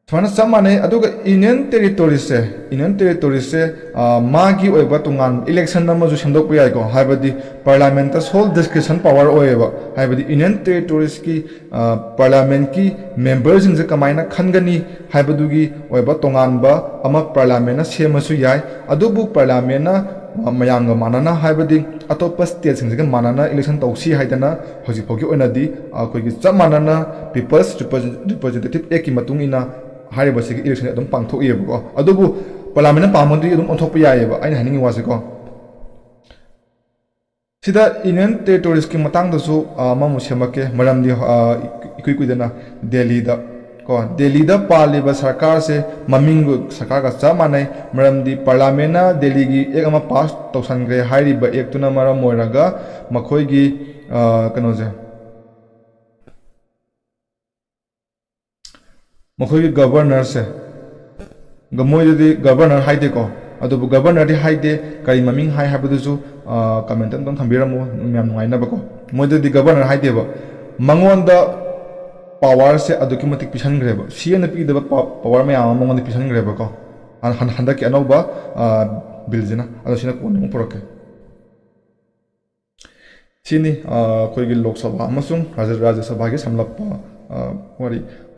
ꯁꯨꯃꯥꯏꯅ ꯆꯞ ꯃꯥꯟꯅꯩ꯫ ꯑꯗꯨꯒ Union Territoriesꯁꯦ, Union Territoriesꯁꯦ, ꯑ, ꯃꯥꯒꯤ ꯑꯣꯏꯕ ꯇꯣꯉꯥꯟꯕ election ꯑꯃꯁꯨ ꯁꯦꯝꯗꯣꯛꯄ ꯌꯥꯏꯀꯣ, ꯍꯥꯏꯕꯗꯤ parliamentꯇ sole discretion power ꯑꯣꯏꯌꯦꯕ, ꯍꯥꯏꯕꯗꯤ Union Territoriesꯀꯤ, ꯑ, parliamentꯀꯤ memberꯁꯤꯡꯁꯦ ꯀꯃꯥꯏꯅ ꯈꯟꯒꯅꯤ ꯍꯥꯏꯕꯗꯨꯒꯤ ꯑꯣꯏꯕ ꯇꯣꯉꯥꯟꯕ ꯑꯃ parliamentꯅ ꯁꯦꯝꯃꯁꯨ ꯌꯥꯏ꯫ ꯑꯗꯨꯕꯨ parliamentꯅ, ꯑ, ꯃꯌꯥꯝꯒ ꯃꯥꯟꯅꯅ, ꯍꯥꯏꯕꯗꯤ ꯑꯇꯣꯞꯄ stateꯁꯤꯡꯁꯤꯒ ꯃꯥꯟꯅꯅ election ꯇꯧꯁꯤ ꯍꯥꯏꯗꯅ ꯍꯧꯖꯤꯛ ꯐꯥꯎꯒꯤ ꯑꯣꯏꯅꯗꯤ ꯑꯩꯈꯣꯏꯒꯤ ꯆꯞ ꯃꯥꯟꯅꯅ People's Represent-, Representative Actꯀꯤ ꯃꯇꯨꯡ ꯏꯟꯅ ꯍꯥꯏꯔꯤꯕꯁꯤꯒꯤ electionꯁꯦ ꯑꯗꯨꯝ ꯄꯥꯡꯊꯣꯛꯏꯕꯀꯣ꯫ ꯑꯗꯨꯕꯨ parliamentꯅ ꯄꯥꯝꯃꯗꯤ ꯑꯗꯨꯝ ꯑꯣꯟꯊꯣꯛꯄ ꯌꯥꯏꯑꯕ, ꯑꯩꯅ ꯍꯥꯏꯅꯤꯡꯉꯤ ꯋꯥꯁꯦꯀꯣ꯫ ꯁꯤꯗ Union Territoriesꯀꯤ ꯃꯇꯥꯡꯗꯁꯨ ꯑꯃꯃꯨꯛ ꯁꯦꯝꯃꯛꯀꯦ꯫ ꯃꯔꯝꯗꯤ ꯏꯀꯨꯏ ꯀꯨꯏꯗꯅ ꯗꯦꯜꯂꯤꯗ ꯀꯣ, ꯗꯦꯜꯂꯤꯗ ꯄꯥꯜꯂꯤꯕ ꯁꯔꯀꯥꯔꯁꯦ ꯃꯃꯤꯡ ꯁꯔꯀꯥꯔꯒ ꯆꯞ ꯃꯥꯟꯅꯩ꯫ ꯃꯔꯝꯗꯤ Parliamentꯅ ꯗꯦꯜꯂꯤꯒꯤ Act ꯑꯃ pass ꯇꯧꯁꯟꯈ꯭ꯔꯦ꯫ ꯍꯥꯏꯔꯤꯕ Actꯇꯨꯅ ꯃꯔꯝ ꯑꯣꯏꯔꯒ ꯃꯈꯣꯏꯒꯤ ꯀꯩꯅꯣꯁꯦ, ꯃꯈꯣꯏꯒꯤ Governorꯁꯦ, ꯃꯣꯏꯗꯗꯤ Governor ꯍꯥꯏꯗꯦꯀꯣ, ꯑꯗꯨꯕꯨ Governorꯗꯤ ꯍꯥꯏꯗꯦ꯫ ꯀꯔꯤ ꯃꯃꯤꯡ ꯍꯥꯏ ꯍꯥꯏꯕꯗꯨꯁꯨ comment ꯑꯝꯇꯪ ꯊꯝꯕꯤꯔꯝꯃꯣ, ꯌꯥꯝ ꯅꯨꯡꯉꯥꯏꯅꯕꯀꯣ꯫ ꯃꯣꯏꯗꯗꯤ Governor ꯍꯥꯏꯗꯦꯕ, ꯃꯉꯣꯟꯗ powerꯁꯦ ꯑꯗꯨꯛꯀꯤ ꯃꯇꯤꯛ ꯄꯤꯁꯟꯈ꯭ꯔꯦꯕ, CMꯅ ꯄꯤꯗꯕ power ꯃꯌꯥꯝ ꯑꯃ ꯃꯉꯣꯟꯗ ꯄꯤꯁꯟꯈ꯭ꯔꯦꯕꯀꯣ꯫ ꯍꯟꯗꯛꯀꯤ ꯑꯅꯧꯕ billꯁꯤꯅ꯫ ꯑꯗꯣ ꯁꯤꯅ ꯀꯣꯟꯅ ꯑꯃꯨꯛ ꯄꯨꯔꯛꯀꯦ꯫ ꯁꯤꯅꯤ ꯑꯩꯈꯣꯏꯒꯤ ꯂꯣꯛ ꯁꯚꯥ ꯑꯃꯁꯨꯡ ꯔꯥꯖ꯭ꯌ ꯁꯚꯥꯒꯤ ꯁꯝꯂꯞꯄ ꯋꯥꯔꯤ꯫